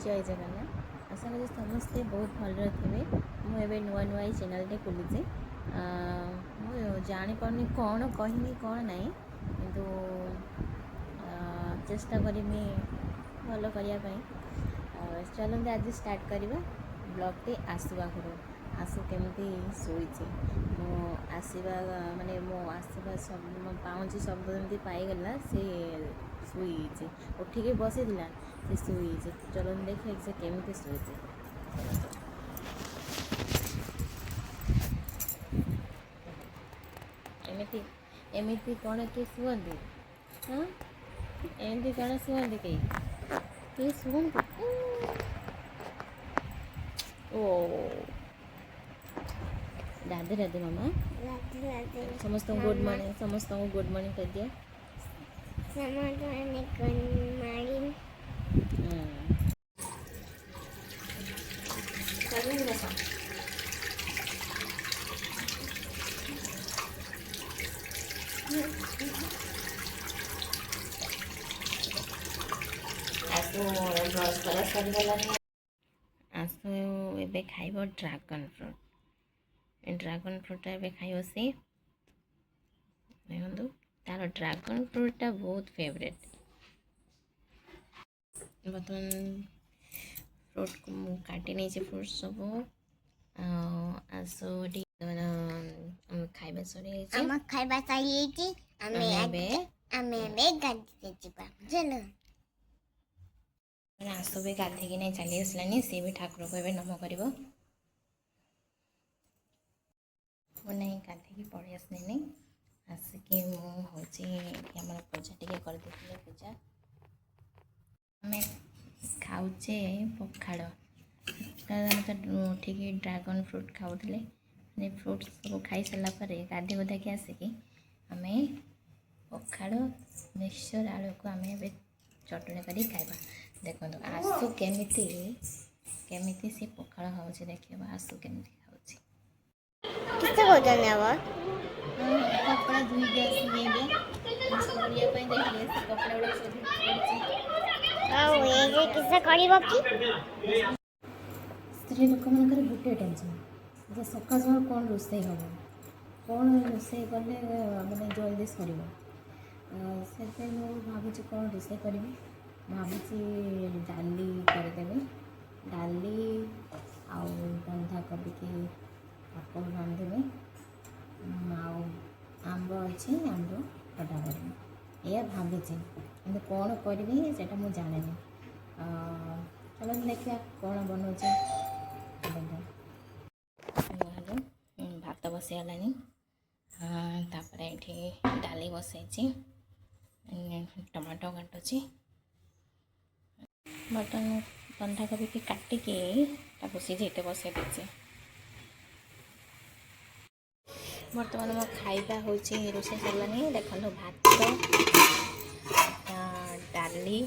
ଜୟ ଜଗନ୍ନାଥ। ଆଶା କରୁଛି ସମସ୍ତେ ବହୁତ ଭଲରେ ଥିବେ। ମୁଁ ଏବେ ନୂଆ ନୂଆ ଏଇ ଚ୍ୟାନେଲ୍ଟେ ଖୋଲିଛି। ମୁଁ ଜାଣିପାରୁନି କ'ଣ କହିବି କ'ଣ ନାହିଁ, କିନ୍ତୁ ଚେଷ୍ଟା କରିବି ଭଲ କରିବା ପାଇଁ। ଚାଲନ୍ତୁ ଆଜି ଷ୍ଟାର୍ଟ କରିବା ବ୍ଲଗ୍ଟି ଆସୁ ପାଖରୁ। ଆସୁ କେମିତି ଶୋଇଛି, ମୁଁ ଆସିବା ମାନେ ମୁଁ ଆସିବା ସବୁ ମୋ ପାଉଁଜି ଶବ୍ଦ ଯେମିତି ପାଇଗଲା, ସେ ଶୋଇଛି। ଉଠିକି ବସିଥିଲା, ସେ ଶୋଇଛି। ଚାଲନ୍ତୁ ଦେଖିବା ସେ କେମିତି ଶୋଇଛି। ଚାଲନ୍ତୁ। ଏମିତି ଏମିତି କ'ଣ କିଏ ଶୁଅନ୍ତି? ହଁ, ଏମିତି କ'ଣ ଶୁଅନ୍ତି? କେହି କେହି ଶୁଅନ୍ତି? ଓ ରାଧେ ରାଧେ ମାମା। ରାଧେ ରାଧେ। ସମସ୍ତଙ୍କୁ ଗୁଡ୍ ମର୍ଣ୍ଣିଂ, ସମସ୍ତଙ୍କୁ ଗୁଡ୍ ମର୍ଣ୍ଣିଂ କହିଦିଅ। ସମସ୍ତଙ୍କୁ ଗୁଡ୍ ମର୍ଣ୍ଣିଂ। ଚାଲନ୍ତୁ ବସ। ଆସୁ ବ୍ରସ୍ କରା ସରିଗଲାଣି। ଆସୁ ଏବେ ଖାଇବ ଡ୍ରାଗନ୍ ଫ୍ରୁଟ୍। ଡ୍ରାଗନ୍ ଫ୍ରୁଟ୍ଟା ଏବେ ଖାଇବ ସେ। ଦେଖନ୍ତୁ, ତାର ଡ୍ରାଗନ୍ ଫ୍ରୁଟ୍ଟା ବହୁତ ଫେଭରେଟ୍। ବର୍ତ୍ତମାନ ଫ୍ରୁଟ୍କୁ ମୁଁ କାଟି ନେଇଛି, ଫ୍ରୁଟ୍ ସବୁ। ଆଉ ଆସୁ ଟିକେ ଆମ ଖାଇବା ସରିଯାଇଛି। ଆମ ଖାଇବା ସରିଯାଇଛି। ଆମେ ଆମେ ଏବେ ଆମେ ଏବେ ଗାଧେଇ ଯିବା, ବୁଝିଲ? ଆସୁ ବି ଗାଧେଇକି ନାଇଁ ଚାଲି ଆସିଲାନି। ସିଏ ବି ଠାକୁରକୁ ଏବେ ନମ କରିବ। ମୁଁ ନାଇଁ ଗାଧେଇକି ପଳେଇ ଆସିଲିନି। ଆସିକି ମୁଁ ହେଉଛି ଏଠି ଆମର ପୂଜା ଟିକେ କରିଦେଇଥିଲେ। ପୂଜା ଆମେ ଖାଉଛେ ପଖାଳ। ଆମେ ତ ଉଠିକି ଡ୍ରାଗନ୍ ଫ୍ରୁଟ୍ ଖାଉଥିଲେ। ମାନେ ଫ୍ରୁଟ୍ ସବୁ ଖାଇସାରିଲା ପରେ ଗାଧେଇ ଗୁଧାକି ଆସିକି ଆମେ ପଖାଳ, ମିକ୍ସଚର୍, ଆଳୁକୁ ଆମେ ଏବେ ଚଟଣି କରିକି ଖାଇବା। ଦେଖନ୍ତୁ ଆସୁ କେମିତି କେମିତି ସେ ପଖାଳ ଖାଉଛି। ଦେଖିବା ଆସୁ କେମିତି ଖାଉଛି। କିସ କହୁଛନ୍ତି ଆବ? କପଡ଼ା ଧୋଇକି ଆସିଲି ଏବେ। ବୁଲିବା ପାଇଁ ଯାଇଥିଲି, ସେ କପଡ଼ା ଗୁଡ଼ାକ ସବୁ ପଡ଼ିଛି। ଆଉ ଏ ଯେ କିସ କରିବ କି? ସ୍ତ୍ରୀ ଲୋକମାନଙ୍କର ଗୋଟିଏ ଟେନସନ୍ ଯେ ସକାଳ ସକାଳ କ'ଣ ରୋଷେଇ ହେବ, କ'ଣ ରୋଷେଇ କଲେ ମାନେ ଜଲ୍ଦି ସରିବ। ସେଥିପାଇଁ ମୁଁ ଭାବୁଛି କ'ଣ ରୋଷେଇ କରିବି। ଭାବୁଛି ଡାଲି କରିଦେବି, ଡାଲି ଆଉ ବନ୍ଧାକୋବିକି କାକୁଡ଼ି ରାନ୍ଧିବି, ଆଉ ଆମ୍ବ ଅଛି, ଆମ୍ବ ଖଟା କରିବି, ଏଇଆ ଭାବିଛି। କିନ୍ତୁ କ'ଣ କରିବି ସେଇଟା ମୁଁ ଜାଣିନି। ଚାଲନ୍ତୁ ଦେଖିବା କ'ଣ ବନଉଛି। ଦେଖନ୍ତୁ, ଭାତ ବସିଗଲାଣି। ତାପରେ ଏଠି ଡାଲି ବସେଇଛି, ଟମାଟୋ କାଟୁଛି। ବର୍ତ୍ତମାନ ବନ୍ଧାକୋବିକି କାଟିକି ତାକୁ ସିଝେଇତେ ବସେଇ ଦେଇଛି। ବର୍ତ୍ତମାନ ମୋ ଖାଇବା ହେଉଛି, ରୋଷେଇ ସରିଲାଣି। ଦେଖନ୍ତୁ, ଭାତ, ଡାଲି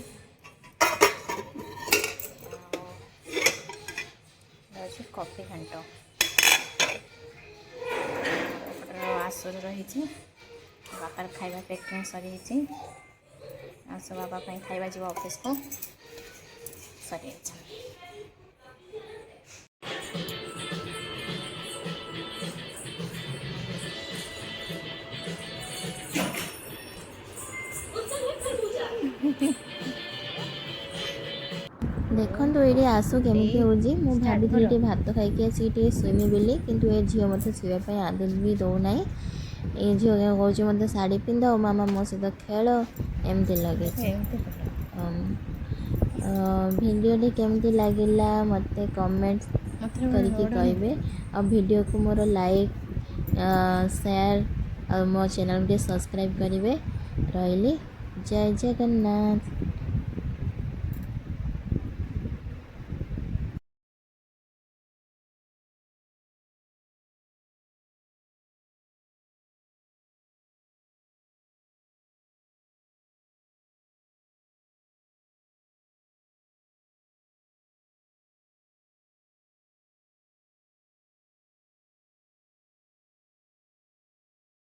ଆଉ ଅଛି କଫି ଘାଣ୍ଟ। ଏପଟର ଆସୁର ରହିଛି। ବାପାର ଖାଇବା ପ୍ୟାକିଂ ସରିଯାଇଛି। ଆସୁ ବାବା ପାଇଁ ଖାଇବା ଯିବ ଅଫିସକୁ, ସରିଯାଇଛି। ଦେଖନ୍ତୁ ଏଇଠି ଆସୁ କେମିତି ହେଉଛି। ମୁଁ ଭାବିଥିଲି ଟିକେ ଭାତ ଖାଇକି ଆସିକି ଟିକେ ଶୋଇମି ବୋଲି, କିନ୍ତୁ ଏ ଝିଅ ମୋତେ ଶୋଇବା ପାଇଁ ଆଦତ ବି ଦେଉନାହିଁ। ଏ ଝିଅ କହୁଛି ମୋତେ ଶାଢ଼ୀ ପିନ୍ଧ ମାମା, ମୋ ସହିତ ଖେଳ, ଏମିତି ଲାଗିଛି। ଭିଡ଼ିଓଟି କେମିତି ଲାଗିଲା ମୋତେ କମେଣ୍ଟ କରିକି କହିବେ ଆଉ ଭିଡ଼ିଓକୁ ମୋର ଲାଇକ୍, ସେୟାର ଆଉ ମୋ ଚ୍ୟାନେଲ୍ ଟିକେ ସବସ୍କ୍ରାଇବ୍ କରିବେ। ରହିଲି, ଜୟ ଜଗନ୍ନାଥ।